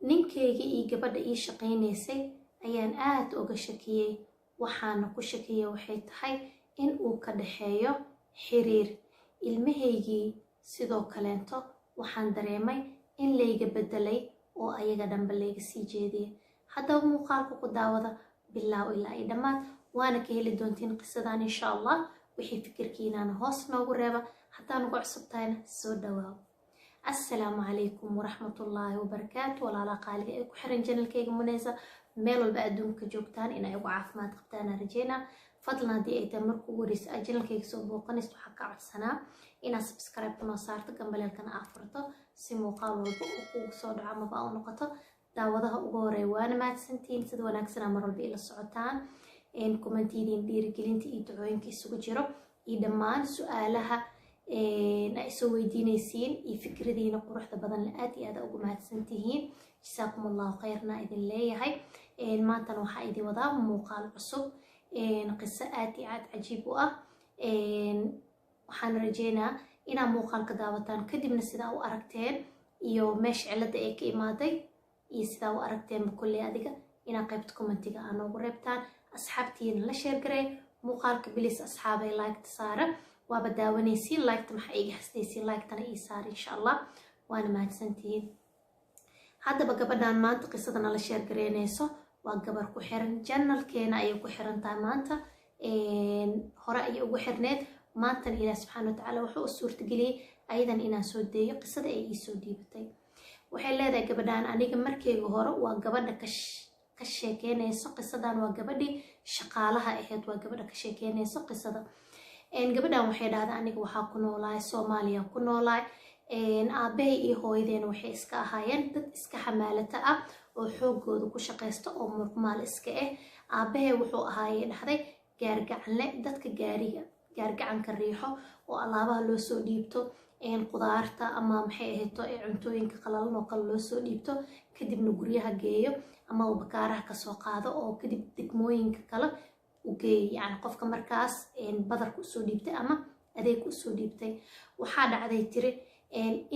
Ninkaygii iyo gabadha ii shaqaynaysay ayaan aad uga shakiyey. Waxaana ku shakiyey waxay tahay in uu ka dhaxeeyo xiriir. Ilmahaygii sidoo kaleento waxaan dareemay in layga bedelay oo ayaga dhanba layga sii jeediyay. Haddaba muuqaalka ku daawada bilaaw ilaa ay dhammaad, waana ka heli doontiin qisadan insha Allah. Wixii fikirkiinaana hoos noogu reeba. Haddaa nagu cusub tahayna, soo dhawaaw. Assalaamu calaykum waraxmatullaahi wabarakaatu. Walaalaha qaaliga ee ku xiran channelkayga Muneysa, meel walba adduunka joogtaan, inay ugu caafimaad qabtaan aan rajeynaa. Fadlan, haddii ay tahay marka ugu horeysa aad channelkayga soo booqanayso, waxaa ka codsanaa inaad subscribe noo saarto, gambaleelkana aad furto, si muuqaal walba uu kugu soo dhaco amaba u noqoto daawadaha ugu horeeya. Waana mahadsantihiin sida wanaagsanaa mar walba ila socotaan, commentiyadiin dhiirigelinta iyo ducooyinka isugu jiro iyo dhammaan su-aalaha ay soo weydiinaysiin iyo fikradiina quruxda badan la, aad iyo aad ugu mahadsantihiin. Jasaakum Allahu khayrna idin leeyahay. Maantana waxaa idin wadaa muuqaal cusub, qiso aad iyo aad cajiib u ah. Waxaan rajeynaa inaad muuqaalka daawataan, kadibna sidaa u aragteen iyo meesha cilada ay ka imaaday iyo sidaa u aragteenba kolley adiga inaad qaybta commentiga aa noogu reebtaan. Asxaabtiina la share garee muuqaalka, please. Asxaabay, liketa saara. Waaba daawanaysiin, liketa maxaa iiga xasdaysiin? Liketana ii saara insha Allah. Waana mahadsantihiin. Haddaba gabadhan maanta qisada nala share gareynayso waa gabar ku xiran channelkeena ayay ku xiran tahay. Maanta hore ayay ugu xirneed, maantana Ilaah subxaana watacaala wuxuu u suurtageliyey ayadan inaan soo deeyo qisada ay iisoo dhiibatay. Waxay leedahay gabadhan, aniga markeyga hore waa gabadha ka sheekeynayso qisadan, waa gabadhii shaqaalaha ahayd, waa gabadha ka sheekeynayso qisada. Gabadhan waxay dhahday, aniga waxaa ku noolahay Soomaaliya ku noolahay. Aabahay iyo hooyadeena waxay iska ahaayeen dad iska xamaalata ah oo xoogooda ku shaqaysta oo muruqmaal iska ah. Aabahay wuxuu ahaayey, dhahday, gaargacanle, dadka gaariga gaargacanka riixo oo alaabaha loo soo dhiibto, qudaarta ama maxay ahayto, cuntooyinka qalalan oo kale loo soo dhiibto, kadibna guryaha geeyo ama uu bakaaraha kasoo qaado oo kadib degmooyinka kale u geeyo, yacni qofka markaas badarka usoo dhiibtay ama adeegka usoo dhiibtay. Waxaa dhacday, tiri,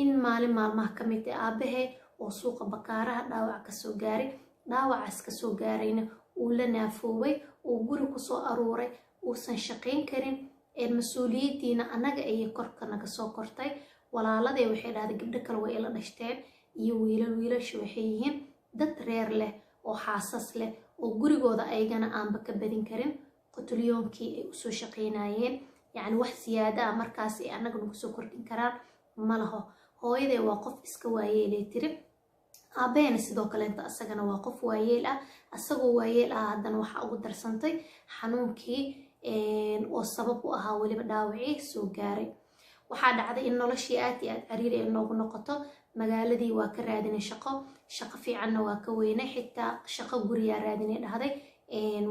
in maalin maalmaha ka mid ah aabahe oo suuqa bakaaraha dhaawac kasoo gaaray. Dhaawacaas kasoo gaarayna uu la naafoobay, uu guri kusoo aruuray, uusan shaqayn karin. Mas-uuliyaddiina annaga ayay korka naga soo kortay. Walaaladee, waxay dhahday, gabdho kale way ila dhashteen iyo wiilal. Wiilasha waxay yihiin dad reer leh oo xaasas leh oo gurigooda ayagana aanba ka badin karin qutulyoonkii ay usoo shaqaynayeen, yacni wax siyaada ah markaas ay annaga nagu soo kordhin karaan ma laho. Hooyadee waa qof iska waayeelay, tiri. Aabaheena sidoo kaleenta asagana waa qof waayeel ah. Asagoo waayeel ah haddana waxaa ugu darsantay xanuunkii oo sabab u ahaa weliba dhaawacii soo gaaray. Waxaa dhacday in noloshii aad iyo aad cariiri ay noogu noqoto. Magaaladii waa ka raadinay shaqo, shaqo fiicanna waa ka weynay, xitaa shaqo guriyaa raadinay, dhahday,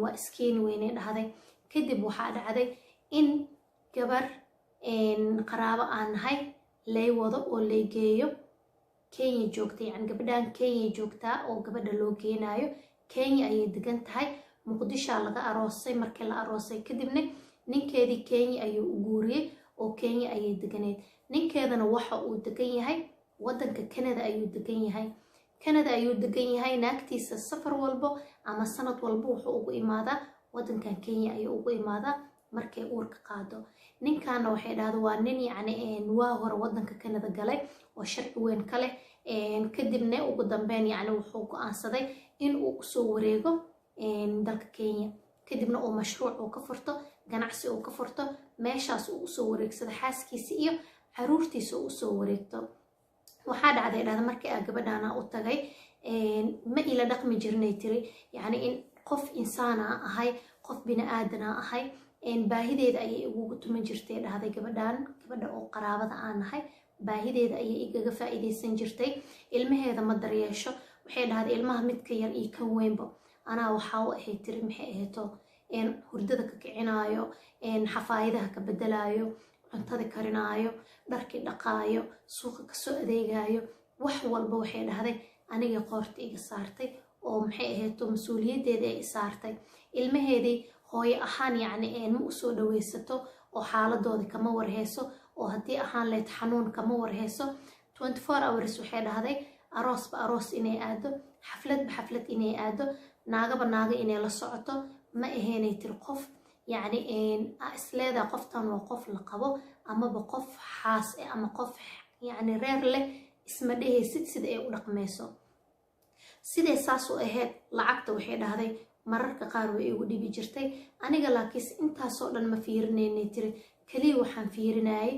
waa iskeeni weynay, dhahday. Kadib waxaa dhacday in gabar qaraabo aan nahay lay wado oo lay geeyo Kenya joogta. Yani gabadhan Kenya joogtaa oo gabadha loo geenaayo Kenya ayay degan tahay. Muqdishaa laga aroosay. Markii la aroosay kadibna ninkeedii Kenya ayuu u guuriyey oo Kenya ayay deganeed. Ninkeedana waxa uu degan yahay wadanka Canada ayuu degan yahay, Canada ayuu degan yahay. Naagtiisa safar walbo ama sanad walbo wuxuu ugu imaadaa wadankan Kenya ayuu ugu imaadaa markay uurka qaado. Ninkaana, waxay dhahda, waa nin yacni waa hore wadanka Canada galay oo sharci weyn ka leh. Kadibna ugu dambeyn yacni wuxuu go-aansaday in uu usoo wareego dalka Kenya, kadibna uu mashruuc uu ka furto, ganacsi uu ka furto meeshaas, uu usoo wareegsado xaaskiisa iyo caruurtiisa uu usoo wareegto. Waxaa dhacday, dhahda, markii aa gabadhaana u tagay, ma ila dhaqmi jirnay, tiri. Yacni in qof insaana ahay, qof bini aadana ahay, baahideeda ayay igugu tuman jirtay, dhahday gabadhan. Gabadha oo qaraabada aan nahay baahideeda ayay igaga faa'iidaysan jirtay. Ilmaheeda ma daryeesho, waxay dhahday. Ilmaha midka yar iyo kan weynba anaa waxaa u ahayd, tiri, maxay ahayto, hurdada ka kicinaayo, xafaayadaha ka bedelaayo, cuntada karinaayo, dharkii dhaqaayo, suuqa kasoo adeegaayo, wax walba, waxay dhahday, aniga qoorta iga saartay oo maxay ahayto, mas-uuliyaddeeda ay saartay. Ilmaheedii hooyo ahaan yacni ma usoo dhaweysato oo xaaladooda kama warheyso, oo haddii ahaan lahayd xanuun kama warheyso. 24 hours, waxay dhahday, Aroosba aroos inay aado, xafladba xaflad inay aado, naagaba naaga inay la socoto. Ma ahaynay tiri qof yacni isleedaa qoftan waa qof la qabo amaba qof xaas eh ama qof yacni reer leh, isma dhehaysid sida ay u dhaqmayso. Siday saas u ahayd, lacagta waxay dhahday mararka qaar way igu dhibi jirtay aniga, laakiinse intaasoo dhan ma fiirinaynay tiri. Keliya waxaan fiirinayay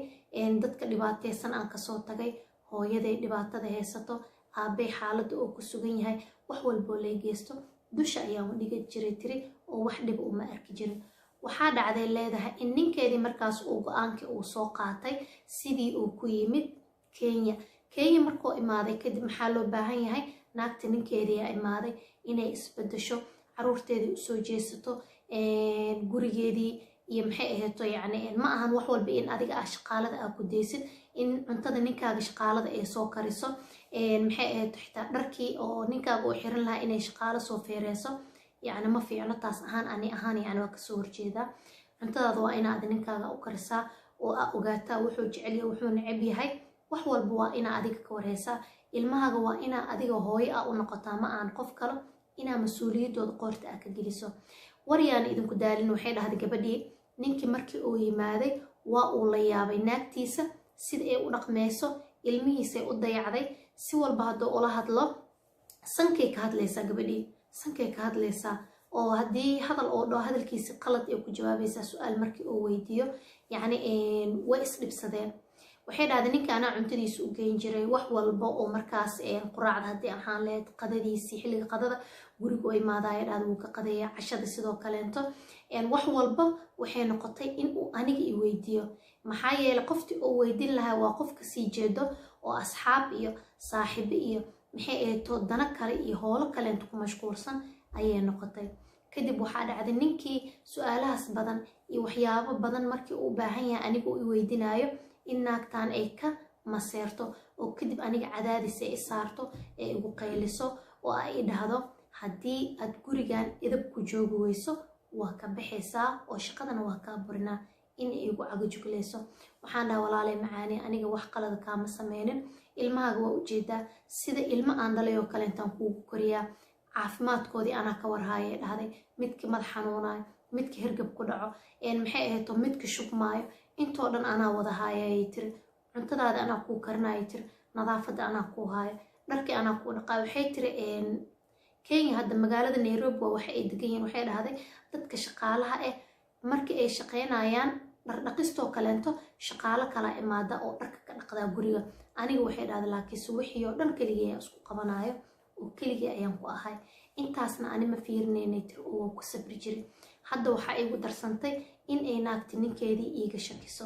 dadka dhibaateysan aan kasoo tagay, hooyaday dhibaatada haysato, aabbay xaaladda oo ku sugan yahay. Wax walboo lay geysto dusha ayaan u dhiga jiray tiri, oo wax dhiba uma arki jirin. Waxaa dhacday leedahay in ninkeedii markaas uu go-aankii uu soo qaatay, sidii uu ku yimid Kenya. Kenya markuu imaaday kadib, maxaa loo baahan yahay? Naagta ninkeediyaa imaaday, inay isbedesho, caruurteedii usoo jeesato, gurigeedii iyo maxay ahayto. Yacni ma ahan wax walba in adiga ah shaqaalada aa ku daysid, in cuntada ninkaaga shaqaalada ay soo kariso, maxay ahayto, xitaa dharkii oo ninkaaga uu xiran lahaa inay shaqaalo soo feereyso, yacni ma fiicno taas ahaan. Ani ahaan yacni waa kasoo horjeedaa. Cuntadaada waa inaad ninkaaga u karisaa oo aa ogaataa wuxuu jecel yahay, wuxuu neceb yahay. Wax walba waa inaa adiga ka wareysaa. Ilmahaaga waa inaa adiga hooyo ah u noqotaa, ma aan qof kale inaa mas-uuliyaddooda qoorta aa ka geliso. Waryaan idinku daalin, waxay dhahday gabadhii ninkii markii uu yimaaday waa uu la yaabay naagtiisa sida ay u dhaqmeyso, ilmihiisay u dayacday. Si walba hadduu ula hadlo, sankay ka hadlaysaa gabadhii, sankay ka hadlaysaa, oo haddii hadal oo dhaho hadalkiisi qalad ay ku jawaabaysaa. Su-aal markii uu weydiiyo, yacni way isdhibsadeen. Waxay dhahday ninka anaa cuntadiisa u geyn jiray, wax walba oo markaas quraacda haddii ahaan lahayd, qadadiisii xilliga qadada guriga u imaadaya dhahda wuu ka qadaya, cashada sidoo kaleento. Wax walba waxay noqotay in uu aniga i weydiiyo, maxaa yeelay qoftii uu weydiin lahaa waa qof kasii jeedo oo asxaab iyo saaxiibo iyo maxay ahayto dano kale iyo howlo kaleento ku mashquulsan ayay noqotay. Kadib waxaa dhacday ninkii su-aalahaas badan iyo waxyaabo badan markii uu u baahan yahay aniga uu i weydiinayo, in naagtan ay ka maseerto oo kadib aniga cadaadis ay i saarto, ee igu qayliso oo ay i dhahdo haddii aad gurigan idab ku joogi weyso waa ka baxaysaa oo shaqadana waa kaa burinaa, in ay igu cagajuglayso. Waxaan dhaha walaalay macaani, aniga wax qalada kaama sameynin. Ilmahaaga waa ujeedaa, sida ilmo aan dhalay oo kale intaan kuugu koriyaa, caafimaadkoodii anaa ka warhaaya dhahday, midka madax xanuunayo, midka hergab ku dhaco, maxay ahayto, midka shubmaayo, intoo dhan anaa wada haayayay tiri. Cuntadaada anaa kuu karinaya tiri, nadaafadda anaa kuu haayo, dharkii anaa kuu dhaqaayo. Waxay tiri Kenya hadda magaalada Nairobi waa waxa ay degan yihiin. Waxay dhahday dadka shaqaalaha ah markii ay shaqaynayaan dhardhaqistoo kaleento shaqaalo kala imaada oo dharka ka dhaqdaa guriga. Aniga waxay dhahday laakiinse wixii oo dhan keligii ayaan isku qabanayo oo keligii ayaan ku ahay. Intaasna ani ma fiirinaynay tiri oo waa ku sabri jiray. Hadda waxaa igu darsantay in ay naagti ninkeedii iiga shakiso,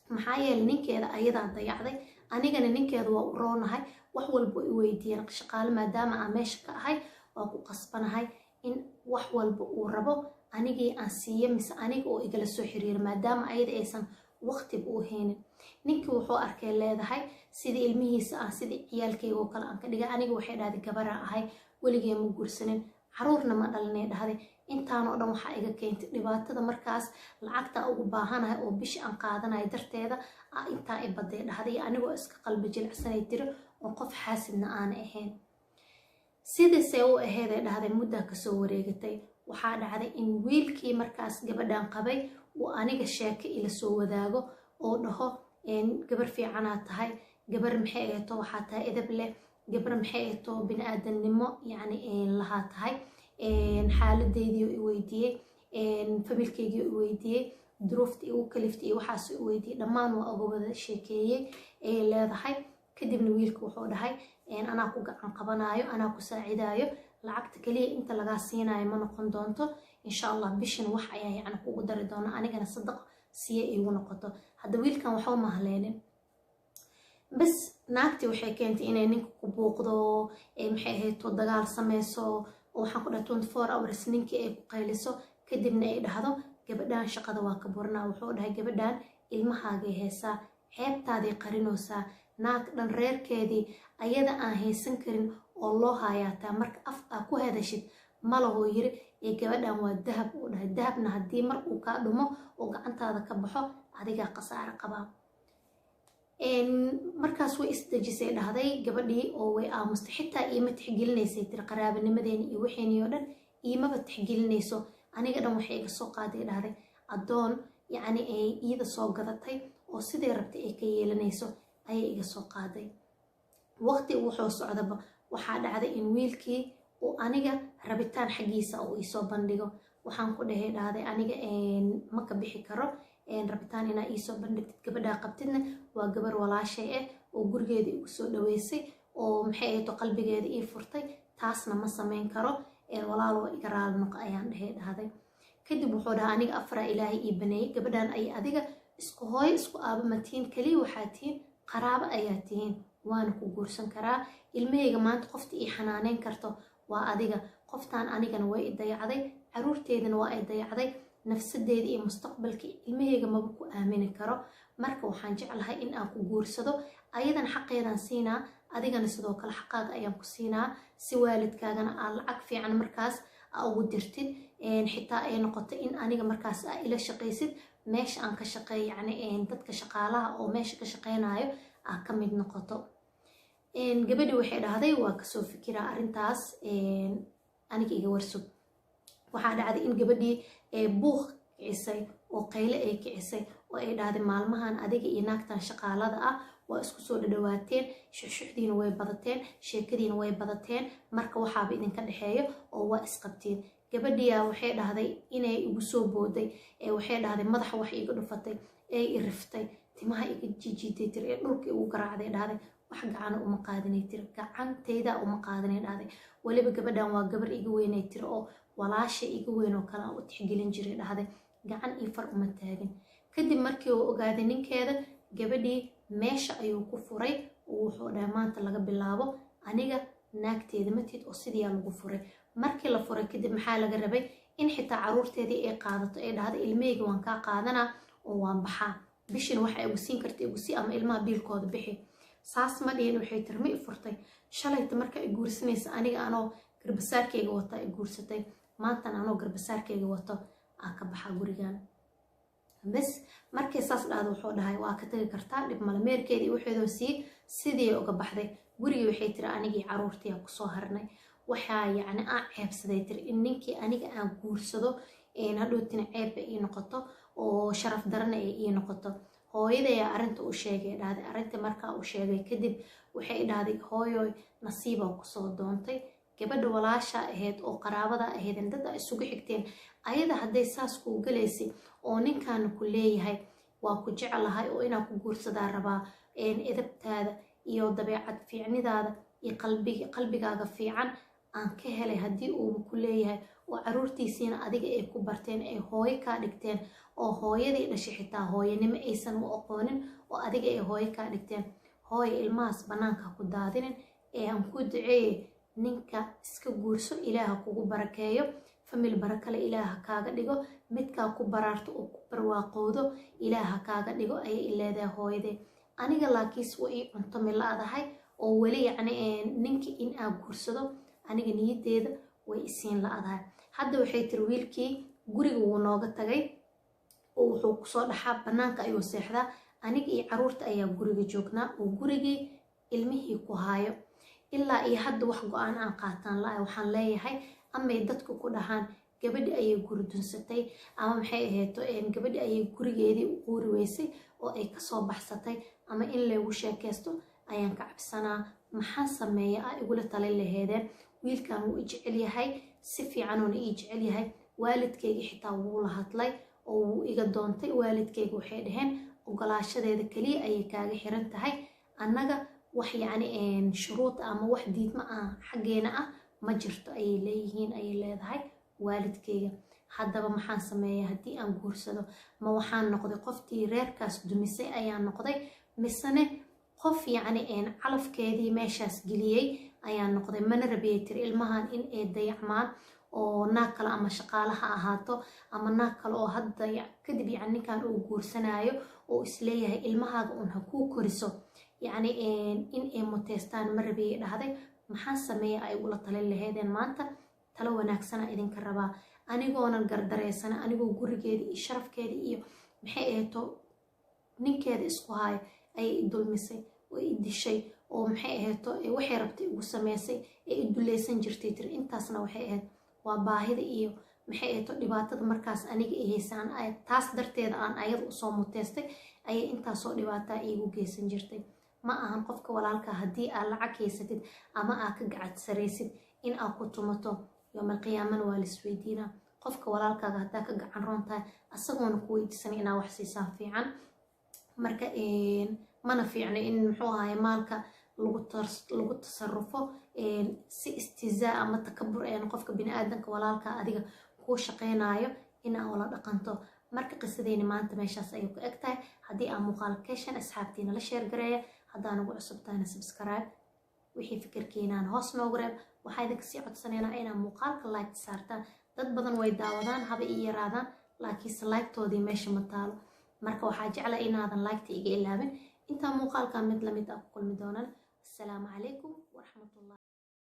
maxaa yeelay ninkeeda ayadaa dayacday, anigana ninkeeda waa u roonahay. Wax walba i weydiiyeen shaqaale maadaama aan meesha ka ahay, waa ku qasbanahay in wax walba uu rabo anigii aan siiyo mise aniga oo igala soo xiriiro, maadaama ayada aysan waqtiba u haynin. Ninkii wuxuu arkay leedahay sidii ilmihiisa ah, sidii ciyaalkayga oo kale aan ka dhigay. Aniga waxay dhahday gabaraan ahay, weligee ma guursanin, caruurna ma dhalinay dhahday. Intaanoo dhan waxaa iga keentay dhibaatada markaas lacagta ugu baahanahay oo bishi aan qaadanayo darteeda intaa i baday dhahday, anigoo iska qalbi jilicsanay tiri oo qof xaasidna aana ahayn. Sidiisay u aheeday dhahday muddaa kasoo wareegatay, waxaa dhacday in wiilkii markaas gabadhan qabay uu aniga sheeko ila soo wadaago oo dhaho gabar fiicanaa tahay, gabar maxay ahayto waxaa tahay edab leh, gabar maxay ahayto bini-aadamnimo yacni lahaa tahay. Xaaladeydii i weydiiyey, familkeygii i weydiiyey, duruufta igu kaliftay iyo waxaas i weydiiyey, dhammaan waa uga wada sheekeeyey ayay leedahay. Kadibna wiilka wuxuu dhahay anaa ku gacan qabanaayo, anaa ku saacidaayo, lacagta kaliya inta lagaa siinayo ma noqon doonto, insha Allah bishan wax ayaa yacni kugu dari doona, anigana sadaq siya iigu noqoto. Hadda wiilkan waxba ma haleynin bas. Naagtii waxay keentay inay ninka ku buuqdo, maxay ahayto, dagaal sameyso oo waxaan ku dhahay 24 hours ninkii ay ku qayliso. Kadibna ay dhahdo gabadhan shaqada waa ka burinaa. Wuxuu dhahay gabadhan ilmahaagay haysaa, ceebtaaday qarinaysaa, naag dhan reerkeedii ayada aan haysan karin oo loo haayaataa, marka af aa ku hadashid malahoo yiri ee gabadhan waa dahab uu dhahay, dahabna haddii mar uu kaa dhumo oo gacantaada ka baxo adigaa khasaare qabaa. Markaas way isdejisay dhahday gabadhii oo way aamustay. Xitaa iima tixgelinaysay tiri, qaraabanimadeeni iyo waxeenii oo dhan iimaba tixgelinayso. Aniga dhan waxay iga soo qaaday dhahday addoon, yacni ay iida soo gadatay oo siday rabtay ay ka yeelanayso ayay iga soo qaaday. Waqti wuxuu socdaba waxaa dhacday in wiilkii uu aniga rabitaan xaggiisa uu iisoo bandhigo. Waxaan ku dhahay dhahday, aniga ma ka bixi karo rabitaan inaa iisoo bandhigtid. Gabadhaa qabtidna waa gabar walaashay ah oo gurigeeda igu soo dhaweysay oo maxay ahayto qalbigeeda ii furtay, taasna ma sameyn karo, walaaloo iga raali noqo ayaan dhahay dhahday. Kadib wuxuu dhahaa, aniga afaraa Ilaahay ii baneeyey, gabadhan ay adiga isku hooyo isku aaba matiin, kaliya waxaa tihiin qaraabo ayaa tihiin, waana ku guursan karaa. Ilmahayga maanta qofta ii xanaaneyn karto waa adiga. Qoftaan anigana way i dayacday, caruurteedana waa ay dayacday, nafsadeeda iyo mustaqbalka ilmahayga maba ku aamini karo. Marka waxaan jeclahay in aan ku guursado, ayadan xaqeedaan siinaa, adigana sidoo kale xaqaaga ayaan ku siinaa, si waalidkaagana aa lacag fiican markaas aa ugu dirtid, xitaa ay noqoto in aniga markaas aa ila shaqaysid meesha aan ka shaqeeyo, yacni dadka shaqaalaha oo meesha ka shaqeynayo aa ka mid noqoto. Gabadhi waxay dhahday, waa kasoo fikiraa arrintaas, aniga iga warsug. Waxaa dhacday in gabadhii buuq kicisay oo qayle ay kicisay oo ay dhahday, maalmahan adiga iyo naagtan shaqaalada ah waa isku soo dhadhawaateen, shuxshuxdiina way badateen, sheekadiina way badateen, marka waxaaba idinka dhexeeyo oo waa isqabteen. Gabadhiyaa waxay dhahday inay igu soo booday, waxay dhahday madaxa wax iiga dhufatay, ee i riftay, timaha iga jijiiday tiri, ee dhulka igu garaacday dhahday. Wax gacana uma qaadanay tiri, gacantayda uma qaadanay dhahday. Weliba gabadhan waa gabar iga weynay tiri oo walaasha iga weyn oo kale aan u tixgelin jiray dhahday, gacan iyo far uma taagin. Kadib markii uu ogaaday ninkeeda, gabadhii meesha ayuu ku furay oo wuxuu dhahay, maanta laga bilaabo aniga naagteeda matid, oo sidiyaa lagu furay. Markii la furay kadib maxaa laga rabay? In xitaa caruurteedii ay qaadato, ay dhahda ilmahayga waan kaa qaadanaa oo waan baxaa, bishina waxa igu siin karta igu sii ama ilmaha biilkooda bixi. Saas ma dhihin. Waxay tiri, ma i furtay shalayta marka i guursanaysa aniga anoo garbasaarkayga wata i guursatay, maantana anoo garbasaarkayga wato aa ka baxaa gurigan bas. Markay saas dhahdo wuxuu dhahay, waa ka tagi kartaa, dhib male. Meerkeedii waxeedoo sii sidii uga baxday gurigii. Waxay tiri, anigii caruurtii kusoo harnay. Waxaa yacni aan ceebsaday tiri in ninkii aniga aan guursado hadhowtina ceebba ii noqoto oo sharaf darana ay ii noqoto. Hooyadayaa arrinta u sheegay dhahday. Arrinta markaa u sheegay kadib waxay dhahday, hooyoy, nasiibaa kusoo doontay gabadha walaasha ahayd oo qaraabada ahayd, dad a isugu xigteen, ayada hadday saas kuu galaysay oo ninkaana ku leeyahay waa ku jeclahay oo inaa ku guursadaa rabaa, edabtaada iyo dabeecad fiicnidaada iyo qalbigaaga fiican aan ka helay haddii uuba ku leeyahay, oo caruurtiisiina adiga ay ku barteen, ay hooyo kaa dhigteen, oo hooyadii dhashay xitaa hooyanimo aysan u aqoonin oo adiga ay hooyo kaa dhigteen, hooyo ilmahaas bannaanka ku daadinin ee aan ku duceeye, ninka iska guurso, Ilaaha kugu barakeeyo, famil barakale Ilaaha kaaga dhigo, midkaa ku baraarto oo ku barwaaqoodo Ilaaha kaaga dhigo ayay ileedahay hooyadee. Aniga laakiis waa ii cunto mila-adahay oo weli yacni ninkii in aan guursado aniga niyadeeda way isiin la-adahay. Hadda waxay tiri, wiilkii guriga wuu nooga tagay oo wuxuu kusoo dhaxaa bannaanka ayuu seexdaa, aniga iyo caruurta ayaa guriga joognaa oo gurigii ilmihii ku haayo. Ilaa iyo hadda wax go-aan aan qaataan la-ay. Waxaan leeyahay, amay dadku ku dhahaan gabadhi ayay guri dunsatay, ama maxay ahayto gabadhi ayay gurigeedii u quuri weysay oo ay kasoo baxsatay, ama in laygu sheekaysto ayaan ka cabsanaa. Maxaan sameeya ah igula talin laheedeen? Wiilkan wuu i jecel yahay, si fiicanuuna ii jecel yahay. Waalidkayga xitaa wuu la hadlay oo wuu iga doontay. Waalidkayga waxay dhaheen, ogolaashadeeda keliya ayay kaaga xiran tahay, annaga wax yacni shuruud ama wax diidma ah xaggeena ah ma jirto ayay leeyihiin, ayay leedahay waalidkayga. Haddaba maxaan sameeyaa haddii aan guursado? Ma waxaan noqday qoftii reerkaas dumisay ayaan noqday, misene qof yacni calafkeedii meeshaas geliyey ayaan noqday? Mana rabiyay tiri ilmahan in ay dayacmaan oo naag kale ama shaqaale ha ahaato ama naag kale oo hadda kadib yacni ninkan uu guursanaayo oo isleeyahay ilmahaaga un ha kuu koriso, yacni in ay muteystaan ma rabiyay dhahday. Maxaan sameeya ay ugula talin laheedeen maanta? Talo wanaagsana idinka rabaa, anigoonan gardareysana, anigoo gurigeeda iyo sharafkeeda iyo maxay ahayto ninkeeda isku haayo Ayay i dulmisay oo i dishay oo, maxay ahayto, waxay rabtay igu sameysay ee i duleysan jirtay, tiri. Intaasna waxay ahayd waa baahida iyo, maxay ahayto, dhibaatada markaas aniga i haysaan. Taas darteeda aan ayada usoo muteystay ayay intaasoo dhibaataa iigu geysan jirtay. Ma ahan qofka walaalka haddii aad lacag haysatid ama aad ka gacad saraysid in aad ku tumato. Yoomalqiyaamana waa laisweydiinaa. Qofka walaalkaaga haddaa ka gacan roon tahay, asagoona ku weydiisan inaa wax siisaan fiican. Marka mana fiicno in, muxuu ahaye, maalka lagu tasarufo si istizaa ama takabur een qofka bini-aadanka walaalka adiga kuu shaqeynayo in aa ula dhaqanto. Marka qisadeyni maanta meeshaas ayay ku eg tahay. Haddii aa muuqaal ka heshaan, asxaabtiina la share gareeya. Haddaa nagu cusub tahayna, subscribe. Wixii fikirkiinaan hoos noogu reeb. Waxaa idinka sii codsanaynaa inaa muuqaalka like saartaan. Dad badan way daawadaan, haba ii yaraadaan, laakiinse like-toodii meesha ma taalo. Marka waxaa jecla inaadan like-ta iga ilaabin. Intaa muuqaalka mid lamid ah ku kulmi doonaan, asalaamu calaykum waraxmatullah.